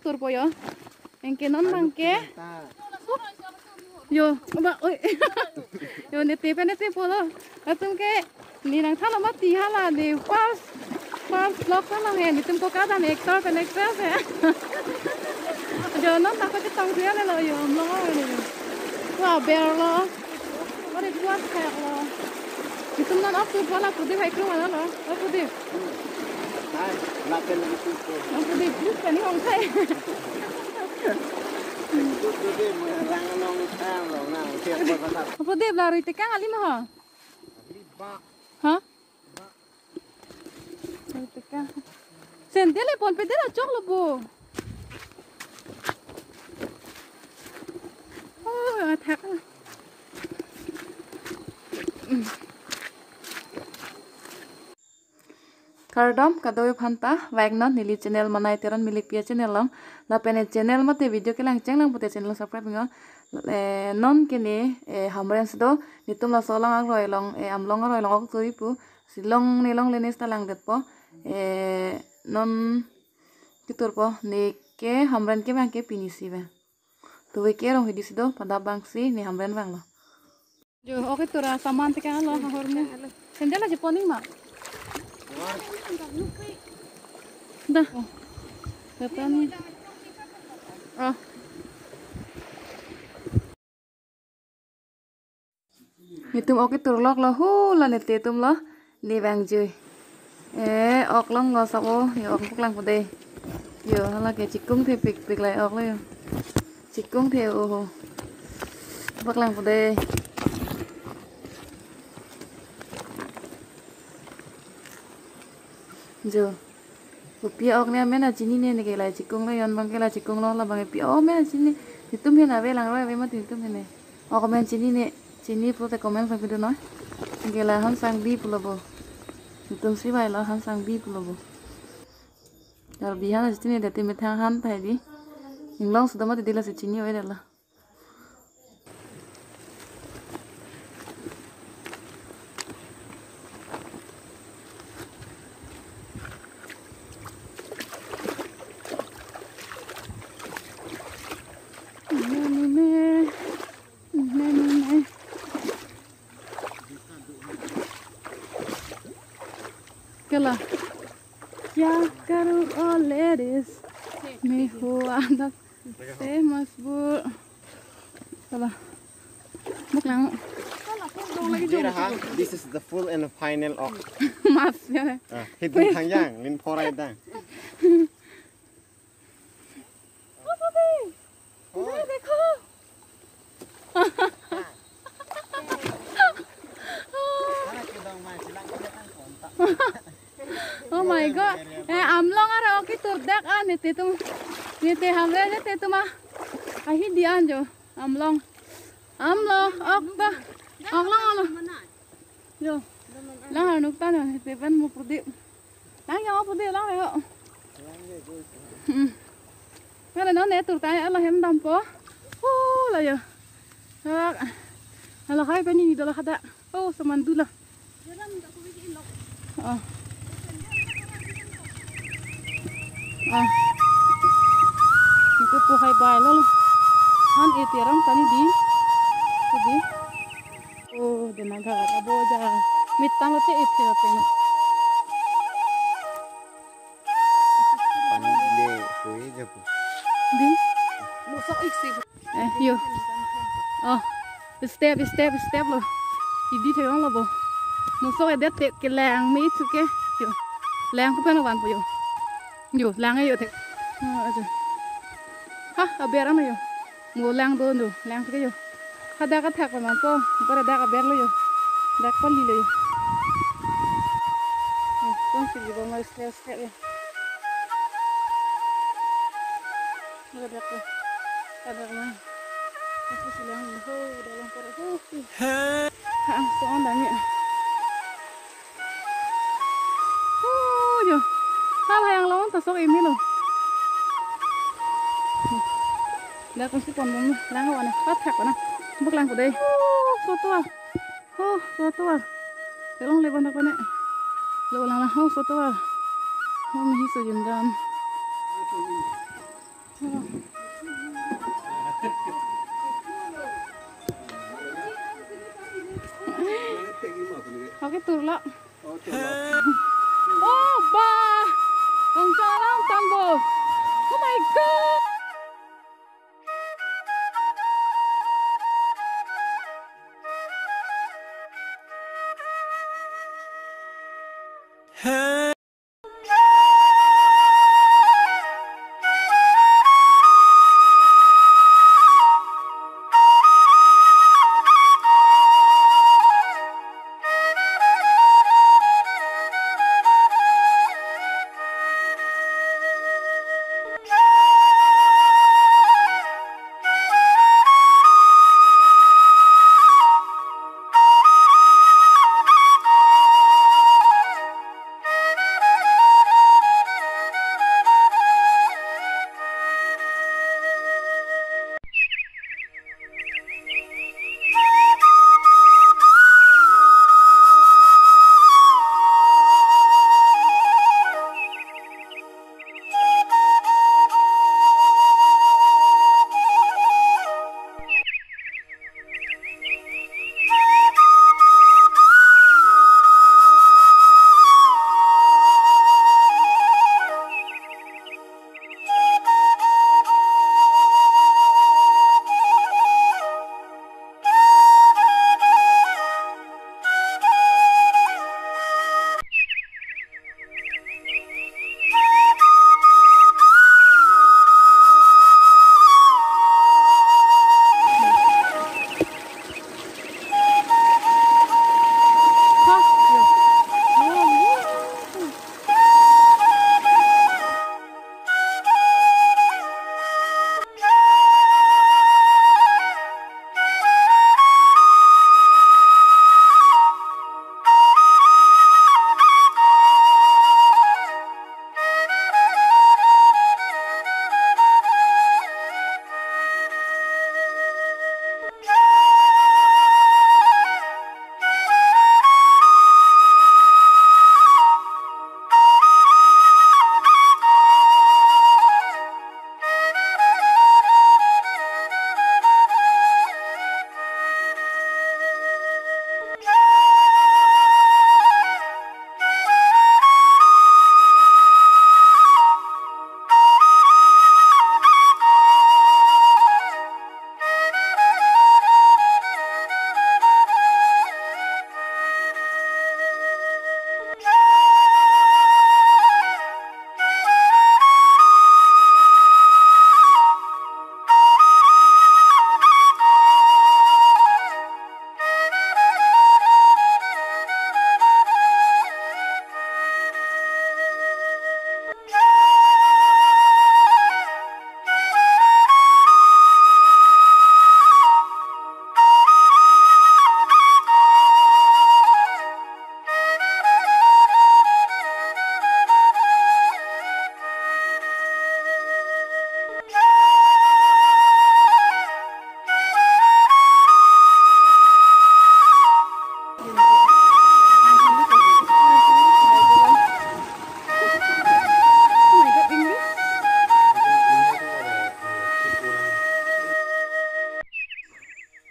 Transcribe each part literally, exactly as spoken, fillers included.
Turpo yo. Anke non abangke. Yo, ba, oi. Yo, nete pen nete polo. Latum ke, ne nangthanlo mati hala ne first, first vlog thanlo he. Netum ko kadam actor pen actress he. Jo non ta ko chetong thuyang lo yo, amlong lo yo. Wa berlo. Ore kuat kayak lo. Netum non ok tu pala pudi hai kru mana lo. Oh, pudi. Hai, lapen itu. Oh, pudi. Ini kan ini hongsai. Itu tuh dia menyerang nong tang lo, nang siap berkata. Apa dia belari tekang ali mah? Ha? Belari tekang. Sendal e pon pede la chok lo bo. Oh, athak. Kardom kadokave aphanta, vek non neli channel Manai Teron Milikpi channel along, lapen e channel mate video kelang chenglang pute channel subscribe ngo. Eh, non ke ne, eh, Hamren si do, netum laso along aroi along, eh, amlong aroi along ok turi pu, si longle longle ne seta langdetpo, eh, non keturpo, ne ke Hamren ke abangke pini si ba. Tuve ke rong hidi si do, pada abang si, ne Hamren vanglo. Jo, ok ketur asaman tekang lo, ahor me. Sendal aja pon ma. Dah. Oh. Datang ni. Oh. Netum ok ketur lok lo, hu la nete atum lo. Ne vangjui. Eh, ok longlo sabo, yo ok paklang pede. Yo, hala ke chikung thepikpik lai ok lo yo. Chikung the oho. Paklang pede. Jo. Kopi ok ne amen chinine, ne ke lai chikung lo, yon abangke la chikung lo, la abangke pi ok amen chinine. Netum he na avelang roi ave mati netum he ne. Ok amen chinine, chini pulote comment sang pidun noi. Ke la Hansangbi pulo bo. Netum si bai lo Hansangbi pulo bo. Karbi han chinine dati methang han thai di. Inglong sudah mati di lasi chini oi dala. Kela. Kya karu, oh ladies. Me hua na famous bu. Kela. Buk lang. Dera ha, this is the full and final ok. Mas ya. Ah, hidung thangjang, lin phorai dang. Oh, photo. Oi. Dekho. Oh my God. Eh, amlong aroi ok ketur dak ah, nete atum. Nete Hamren nete atum ah. Ahi di an jo. Amlong. Amlo, ok ta. Ok lang alo. Yo. Lang arnuk ta no, nete pen mo pudi. Lang yo pudi lang yo. Hmm. Ngala non ne tur ta ala hem dampo. Oh, la yo. Hala hai pani dolo hada. Oh, saman dula. Oh. Oh. Itu pu hai bai lo. Han e terang tani di. Itu di. Oh, de naga abo ja. Mitang lo te ite lo te. Pani le koi japu. Di. Musok iksi. Eh, yo. Oh, step, step, step lo. Idi thek lo bo. Musok edet te kelang me itu ke. Yo. Lang ko pen vanpo yo. Yo, lang yo te. Oh, aja. Ha, aber ano yo. Mo lang do do, lang ke yo. Kada ka thak ko na to, para dak aber lo yo. Dak pali lo yo. Kong si libo mo step step yo. Kada dak ko. Kada ko. Aku silang ho, dalam para ho. Ha, so on dami. Oh, yo. Hal hayang lawan tasok imi lo. Dak ko si pon bom lang wana. Pat hak wana. Buk lang ko dei. Oh, so tua. Oh, so tua. Kelong le bom dak ko ne. Lo lang lang. Oh, so tua. Oh, mihi so jendam. Oke, turlo. Oh, bah. Tong charang tangbo. Oh my God.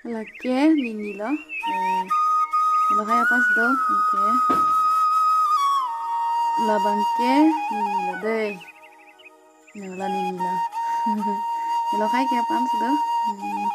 Lake nini lo. Eh, nilo hai apans do. Oke. Labang ke nini lo dei. Nilo nini lo. Nilo hai ke apans do. Hmm.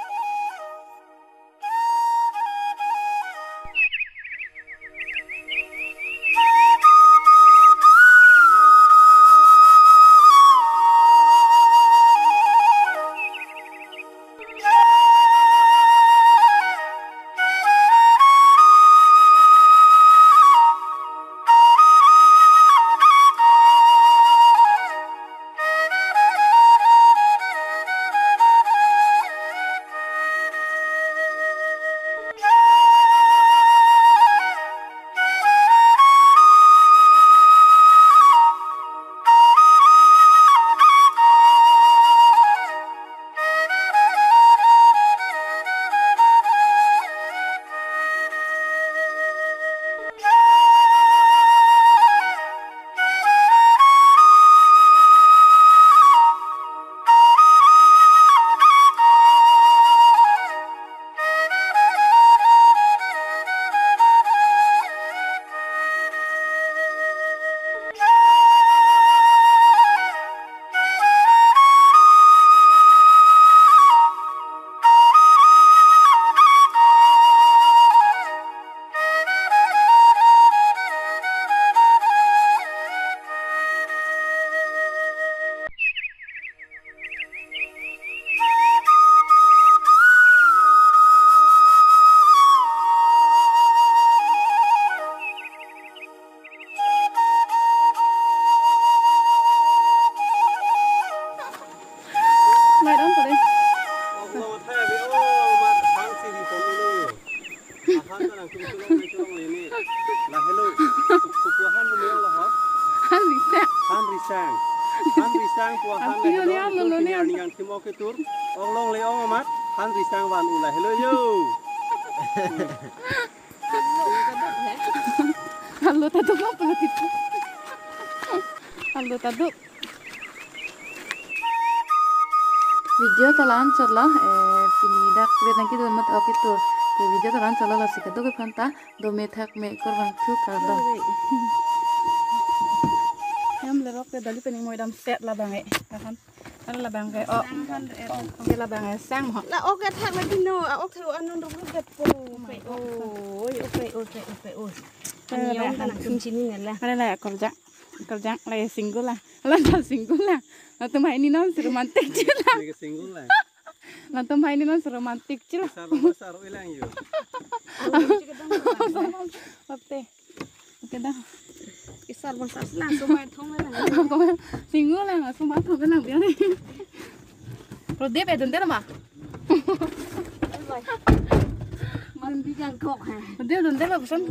Risang. Han risang pu ahan. Ampio le ni helo, alo lo ni pini helo. Arni angthim ok ketur. Ong longle ong amat. Han risang van un lahelo yo. Alo ta do ma pelo kita. Alo ta do. Video ta la-anchot lo, eh, pini dak vet nangkedun amat ok ketur. Ke video ta la-anchot lo, lasi kadokave aphan ta dome thakme kurvangthu, kardom. Hem lerok te dali pen ingmoi damset labang e. Kahan? Kan labang ke, oh. Ke labang e, sang ho. La ok athak lagi no, a ok theu anon ruk ruk gat po. Oh my God. Oi, ok, ok, ok, ok. Kan ani labang yong kan kan. Atum sini nela. Mana la ya kerja? Kerja la ya single la. La ta single la. Latum hai ni non si romantic chila. Ini ke single la. Latum hai ni non si romantic chila. Sar lo sar ilang yo. Ote. Ote dah. Isar bangsa lang, sumai thong lang. Single lang, sumai thong lang biar ni. Rodip e dun dera ma. Man bijang kok ha. Rodip dun dera ma, bosan.